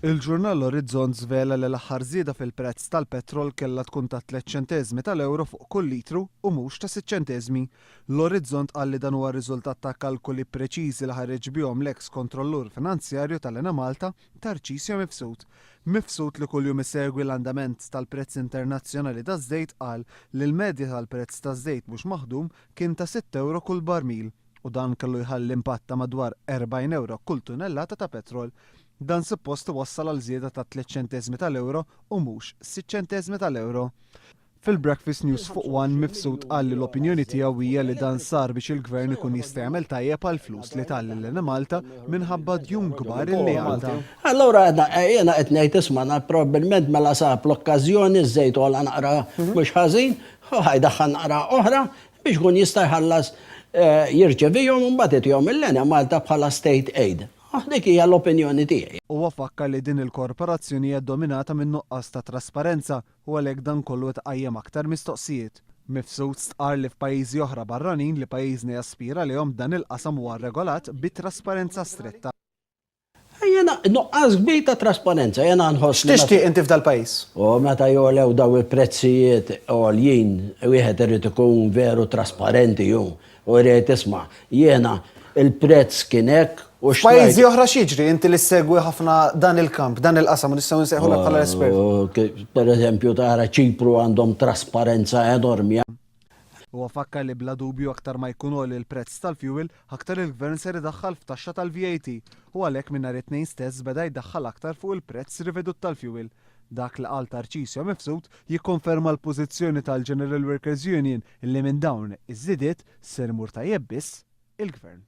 Il-ġurnal L-Orizzont żvela li l-aħħar żieda fil-prezz tal-petrol kellha tkun ta' tlett ċenteżmi tal-ewro fuq kull litru u mhux ta' sitt ċenteżmi. L-Orizzont qal li dan huwa r-riżultat ta' kalkoli preċiżi li ħareġ bihom l-eks kontrollur finanzjarju tal-Enemalta, Tarcisio Mifsud. Mifsud li kuljum isegwi l-andament tal-prezz internazzjonali taż-żejt qal li l-medja tal-prezz taż-żejt mhux maħdum kien ta' sitt ewro kull barmil u dan kellu jħalli impatt ta' madwar 40 ewro kull tunnellata ta' petrol. Dan suppost iwassal għal żieda ta' tlett ċenteżmi tal-ewro u mhux sitt ċenteżmi tal-ewro. Fil-Breakfast News fuq One Mifsud qal li l-opinjoni tiegħu hija li dan sar biex il-Gvern ikun jista' jagħmel tajjeb għall-flus li ta lill-Enemalta minħabba djun kbar li għandha. Allura jiena qed ngħid isma' probbilment mela sab l-okkażjoni ż-żejt għola naqra mhux ħażin, u ħa jdaħħal naqra oħra biex ikun jista' jħallas jirċevihom u mbagħad itihom lill-Enemalta bħala state aid. Dik hija l-opinjoni tiegħi. Huwa fakkar li din il-korporazzjoni hija ddominata minn nuqqas ta' trasparenza u għalhekk dan kollu qed iqajjem aktar mistoqsijiet. Mifsud stqarr li f'pajjiżi oħra barranin li pajjiżna jaspira lejhom dan il-qasam huwa regolat bi trasparenza stretta. Jiena nuqqas kbir ta' trasparenza, jiena nħoss li. X'tixtieq inti f'dal-pajjiż? U meta jogħlew daw il-prezzijiet għoljin, wieħed irid ikun veru trasparenti hu u jrid isma' jiena il-prezz kien hekk u xtrajt. F'pajjiżi oħra x'jiġri? Inti li ssegwi ħafna dan il-kamp, dan il-qasam u nistgħu nsejħulek bħala l-espert. Per eżempju tara Ċipru għandhom trasparenza enormi. Huwa fakkar li bla dubju aktar ma jkun għoli l-prezz tal-fuel, aktar il-Gvern ser idaħħal f'taxxa tal-VAT u għalhekk minn nhar it-Tnejn stess beda jdaħħal aktar fuq il-prezz rivedut tal-fuel. Dak li qal Tarcisio Mifsud jikkonferma l-pożizzjoni tal-General Workers Union li minn dawn iż-żidiet ser imur tajjeb biss il-Gvern.